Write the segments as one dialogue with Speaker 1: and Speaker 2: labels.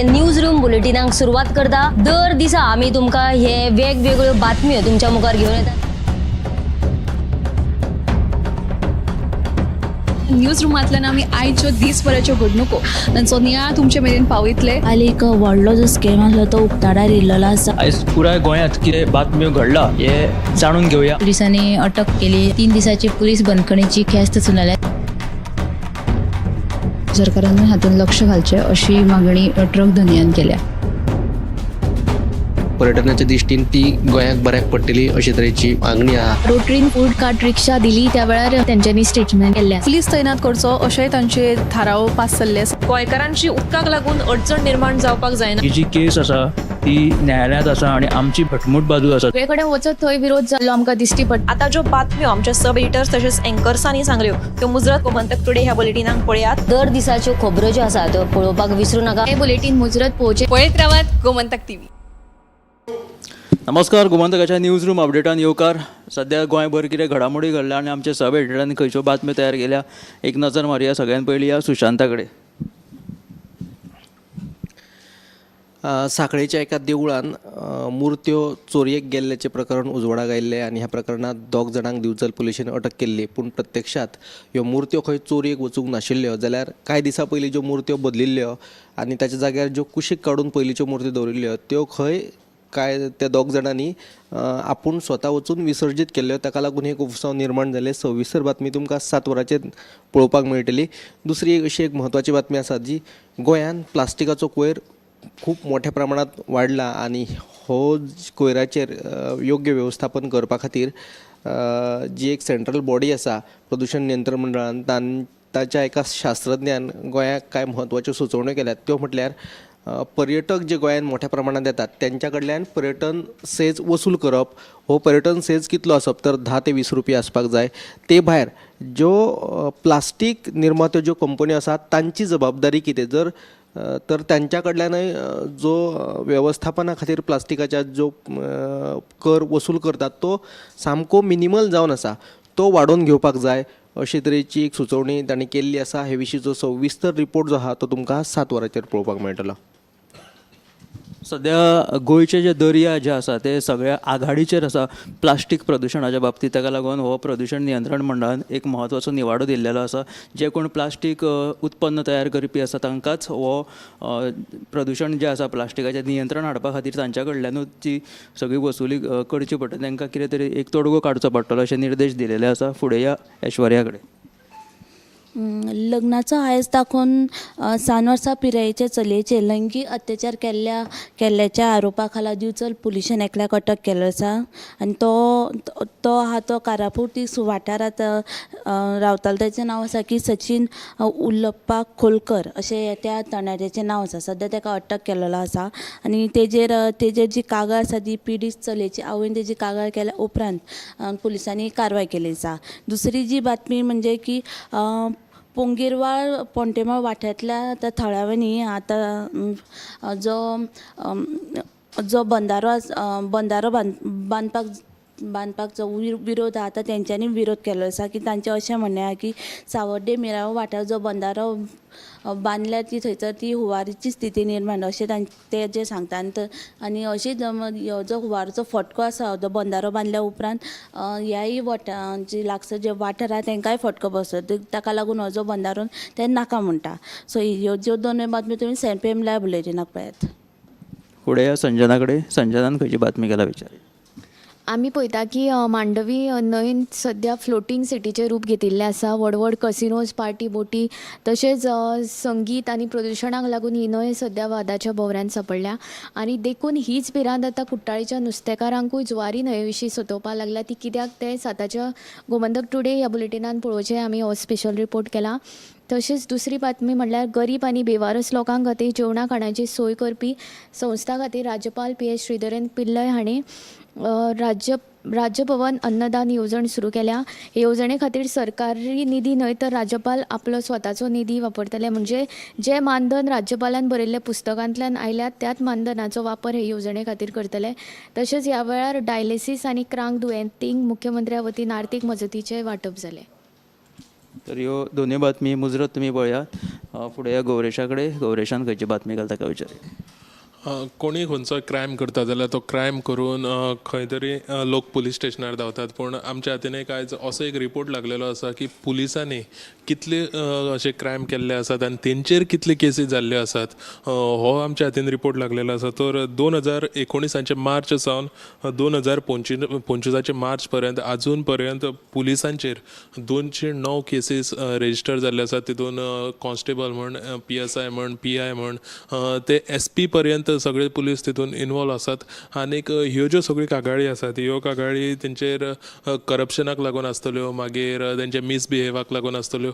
Speaker 1: News room बुलेटिनाक सुरवात करता. दर दिसा आमी तुमकां हे वेगवेगळ्यो बातम्यो तुमच्या मुखार घेवन येता.
Speaker 2: न्यूज रुमांतल्यान आमी आयच्यो दीसभराच्यो घडणुको तांचो नियाळ तुमचे मेरेन पावयतले.
Speaker 3: काल एक व्हडलो जो स्कॅम आसलो तो उक्ताडार येयल्लो आसा.
Speaker 4: आयज पुराय गोंयांत कितें बातम्यो घडला हे जाणून घेवया.
Speaker 5: पुलिसांनी अटक केली. 3 दिसाची पुलीस बंदखणीची ख्यास्त सुनावल्या.
Speaker 6: सरकारान हातूंत लक्ष घालचें अशी मागणी ट्रक धनयान केल्या.
Speaker 7: पर्यटनाच्या दृश्टीन ती गोंयाक बऱ्याक पडटली अशे तरेची मागणी आहा.
Speaker 5: रोटरीन फूड कार्ट रिक्षा दिली त्या वेळार तेंच्यांनी स्टेटमेंट केल्लें आसा.
Speaker 2: पुलीस तैनात करचो अशेंय तांचे थाराव पास जाल्ले आसा.
Speaker 8: गोंयकारांची उदकाक लागून अडचण निर्माण जावपाक जायना.
Speaker 4: ही जी केस आसा ती न्यायालयांत आसा आनी आमची घटमूट बाजू आसा.
Speaker 5: सगळे कडेन वचत थंय विरोध जाल्लो आमकां दिश्टी पडटा.
Speaker 8: आतां ज्यो बातम्यो आमच्या सब एडिटर्स तशेंच एंकर्सांनी सांगल्यो त्यो मुजरत गोमंतक टुडे ह्या बुलेटिनाक पळयात.
Speaker 1: दर दिसाच्यो खबरो ज्यो आसा त्यो पळोवपाक विसरू नाका.
Speaker 5: हे बुलेटीन मुजरत पळोवचें.
Speaker 2: पळयत रावात गोमंतक टीव्ही.
Speaker 4: नमस्कार, गोमंतकाच्या न्यूज रूम अपडेटान येवकार. सद्या गोंयभर कितें घडामोडी घडल्या आनी आमच्या सब एडिटरांनी खंयच्यो बातम्यो तयार केल्या एक नजर मारुया. सगळ्यान पयलीं या सुशांता कडेन.
Speaker 7: साखळेच्या एका देवळान मुर्त्यो चोरयेक गेल्ल्याचें प्रकरण उजवाडाक आयिल्लें आनी ह्या प्रकरणांत 2 जाणांक दिवचल पुलिशेन अटक केल्ली. पूण प्रत्यक्षांत ह्यो मुर्त्यो खंय चोरयेक वचूंक नाशिल्ल्यो, जाल्यार कांय दिसां पयलीं ज्यो मुर्त्यो बदलिल्ल्यो आनी ताच्या जाग्यार ज्यो कुशीक काडून पयलींच्यो मुर्त्यो दवरिल्ल्यो त्यो खंय काय त्या 2 जाणांनी आपूण स्वता वचून विसर्जीत केल्ल्यो. ताका लागून एक उत्सव निर्माण जालें. सविस्तर बातमी तुमकां 7 वरांचेर पळोवपाक मेळटली. दुसरी एक अशी एक म्हत्वाची बातमी आसा जी गोंयांत प्लास्टिकाचो कोयर खूब मोठ्या प्रमाणांत वाडला आनी हो कोयराचेर योग्य वेवस्थापन करपा खातीर जी एक सेंट्रल बॉडी आसा प्रदुशण नियंत्रण मंडळान ताच्या एका शास्त्रज्ञान गोंयाक कांय म्हत्वाच्यो सुचोवण्यो केल्यात. त्यो म्हटल्यार पर्यटक जे गोंयांत मोठ्या प्रमाणांत येतात तेंच्या कडल्यान पर्यटन सेज वसूल करप. हो पर्यटन सेज कितलो आसप तर 10 ते 20 रुपया आसपाक जाय. ते भायर ज्यो प्लास्टीक निर्मात्यो ज्यो कंपन्यो आसात तांची जबाबदारी कितें जर तर तांच्या कडल्यानय जो वेवस्थापना खातीर प्लास्टिकाच्या जो कर वसूल करतात तो सामको मिनिमल जावन आसा, तो वाडोवन घेवपाक जाय अशे तरेची एक सुचोवणी तांणी केल्ली आसा. हे विशींचो सविस्तर रिपोर्ट जो आहा तो तुमकां 7 वरांचेर पळोवपाक मेळटलो.
Speaker 4: सद्या गोंयचे जे दर्या जे आसा ते सगळ्या आघाडीचेर आसा प्लास्टीक प्रदुशणाच्या बाबतींत. ताका लागून हो प्रदुशण नियंत्रण मंडळान एक म्हत्वाचो निवाडो दिल्लेलो आसा. जे कोण प्लास्टीक उत्पन्न तयार करपी आसा तांकांच हो प्रदुशण जें आसा प्लास्टिकाचें नियंत्रण हाडपा खातीर तांच्या कडल्यानूच ती सगळी वसुली करची पडटली. तांकां कितें तरी एक तोडगो काडचो पडटलो अशे निर्देश दिलेले आसा. फुडें या ऐश्वर्या कडेन.
Speaker 3: लग्नाचो आयज दाखोवन 7 वर्सां पिरायेचे चलयेचेर लैंगीक अत्याचार केल्ल्याच्या आरोपा खाला दिवचल पुलिशेन एकल्याक अटक केल्लो आसा आनी तो आहा तो कारापूर तीस वाठारांत रावतालो. ताचें नांव आसा की सचीन उल्लप्पा खोलकर अशें त्या तरणाट्याचें नांव आसा. सद्या ताका अटक केल्लो आसा आनी तेजेर जी कागाळ आसा ती पिडीत चलयेची आवयन तेजी कागाळ केल्या उपरांत पुलिसांनी कारवाय केल्ली आसा. दुसरी जी बातमी म्हणजे की पोंगीरवाळ पोंटेमाळ वाठारांतल्या त्या थळाव्यांनी आतां जो बंदारो बंदारो बांदपाक जो विरोध आहा आतां तेंच्यांनी विरोध केल्लो आसा की तांचें अशें म्हणणें आहा की सावड्डे मिराव वाठार जो बंदारो बांदल्यार ती थंयसर ती हुवारीची स्थिती निर्माण अशें ते जे सांगता. आनी अशीच हो जो हुवारचो फटको आसा जो बंदारो बांदल्या उपरांत ह्याय जे लागसर जे वाठार आहा तेंकांय फटको बसत, ताका लागून हो जो बंदारो ते नाका म्हणटा. सो ह्यो ज्यो दोनूय बातम्यो तुमी 7 PM live बुलेटिनाक पळयात.
Speaker 4: फुडें संजना कडेन. संजनान खंयची बातमी केला विचार.
Speaker 5: आमी पळयता की मांडवी न्हंयन सद्या फ्लोटींग सिटीचें रूप घेतिल्लें आसा. व्हड व्हड कसिनोज, पार्टी बोटी तशेंच संगीत आनी प्रदुशणाक लागून ही न्हंय सद्या वादाच्या भोंवऱ्यान सांपडल्या आनी देखून हीच भिरांत आतां कुट्टाळीच्या नुस्तेकारांकूय जुवारी न्हंये विशीं सतोवपाक लागल्या. ती कित्याक तें 7च्या गोमंतक टुडे ह्या बुलेटिनान पळोवचें. आमी हो स्पेशल रिपोर्ट केला. तशेंच दुसरी बातमी म्हणल्यार गरीब आनी बेवारस लोकां खातीर जेवणा खाणाची सोय करपी संस्था खातीर राज्यपाल PS Sreedharan Pillai हांणी राज्यभवन अन्नदान येवजण सुरू केल्या. हे येवजणे खातीर सरकारी निधी न्हय तर राज्यपाल आपलो स्वताचो निधी वापरतले. म्हणजे जे मानधन राज्यपालान बरयल्ल्या पुस्तकांतल्यान आयल्यात त्याच मानधनाचो वापर हे येवजणे खातीर करतले. तशेंच ह्या वेळार डायलिसीस आनी क्रांक दुयेंतींक मुख्यमंत्र्या वतीन आर्थीक मजतीचें वांटप जालें.
Speaker 4: तर ह्यो दोनूय बातमी मुजरत तुमी पळयात. फुडें गौरेशा कडेन, गौरेशान खंयची बातमी घालता काय विचार.
Speaker 9: कोणूय खंयचोय क्रायम करता जाल्यार तो क्रायम करून खंय तरी लोक पुलीस स्टेशनार धांवतात, पूण आमच्या हातीन एक आयज असो एक रिपोर्ट लागलेलो आसा की पुलिसांनी कितले अशे क्रायम केल्ले आसात आनी तेंचेर कितले केसी जाल्ल्यो आसात, हो आमच्या हातीन रिपोर्ट लागलेलो आसा. तर 2019 मार्च सावन 2025 मार्च पर्यंत आजून पर्यंत पुलिसांचेर 209 केसीस रेजिस्टर जाल्ले आसात. तितून कॉन्स्टेबल म्हण, PSI म्हण, PI म्हण, ते SP पर्यंत सगळे पुलीस तितून इनवॉल्व आसात. आनीक ह्यो ज्यो सगळ्यो कागाळी आसात, ह्यो कागाळी तेंचेर करप्शनाक लागून आसतल्यो, मागीर तेंचे मिसबिहेवाक लागून आसतल्यो.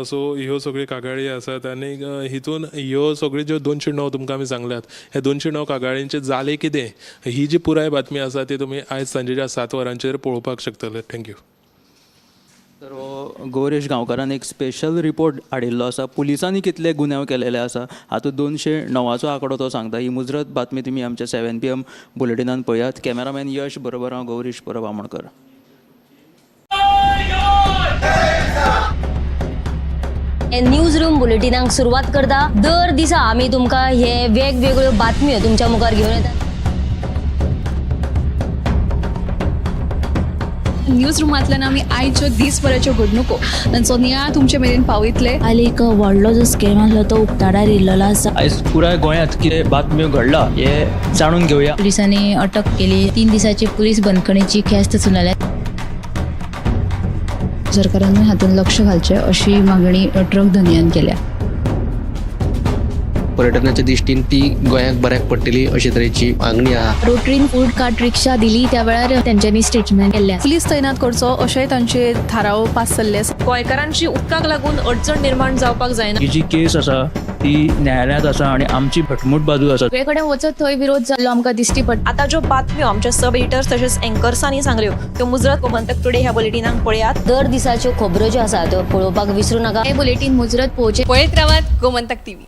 Speaker 9: सो ह्यो सगळ्यो कागाळी आसात. आनीक हितून ह्यो सगळ्यो ज्यो 209 तुमकां आमी सांगल्यात, ह्या 209 कागाळींचें जालें कितें ही जी पुराय बातमी आसा ती तुमी आयज सांजेच्या 7 वरांचेर पळोवपाक शकतले. Thank you.
Speaker 4: तर हो गौरेश गांवकारान एक स्पेशल रिपोर्ट हाडिल्लो आसा, पुलिसांनी कितले गुन्यांव केलेले आसा हातूंत 209 आंकडो तो सांगता. ही मुजरत बातमी तुमी आमच्या 7 PM बुलेटिनान पळयात. कॅमेरामॅन यश बरोबर हांव गौरीश परब आमोणकर.
Speaker 1: न्यूज रूम बुलेटिनाक सुरवात करता. दर दिसा आमी तुमकां हे वेगवेगळ्यो बातम्यो तुमच्या मुखार घेवन येतात.
Speaker 2: न्यूज रुमांतल्यान आमी आयच्यो दीसभराच्यो घडणुको तांचो नियाळ तुमचे मेरेन पावयतले.
Speaker 3: काल एक व्हडलो जो स्कॅम आसलो तो उक्ताडार येयल्लो आसा.
Speaker 4: आयज पुराय गोंयांत कितें बातम्यो घडला हे जाणून घेवया.
Speaker 6: पुलिसांनी अटक केली. 3 दिसाची पुलीस बंदखणीची ख्यास्त सुनायल्या. सरकारान हातूंत लक्ष घालचें अशी मागणी ट्रक धनयान केल्या.
Speaker 7: पर्यटनाच्या दृश्टीन ती गोंयाक बऱ्याक पडटली अशे तरेची मागणी आहा.
Speaker 5: रोटरीन फूड कार्ट रिक्षा दिली त्या वेळार तेंच्यांनी स्टेटमेंट केल्लें आसा.
Speaker 2: पुलीस तैनात करचो अशेंय तांचे थाराव पास जाल्ले आसा.
Speaker 8: गोंयकारांची उदकाक लागून अडचण निर्माण जावपाक जायना.
Speaker 4: ही जी केस आसा ती न्यायालयांत आसा आनी आमची घटमूट बाजू आसा.
Speaker 5: सगळे कडेन वचत थंय विरोध जाल्लो आमकां दिश्टी पडटा.
Speaker 8: आतां ज्यो बातम्यो आमच्या सब एडिटर्स तशेंच एंकर्सांनी सांगल्यो त्यो मुजरत गोमंतक टुडे ह्या बुलेटिनाक पळयात.
Speaker 1: दर दिसाच्यो खबरो ज्यो आसा त्यो पळोवपाक विसरू नाका.
Speaker 5: हे बुलेटीन मुजरत पळोवचें.
Speaker 2: पळयत रावात गोमंतक टीव्ही.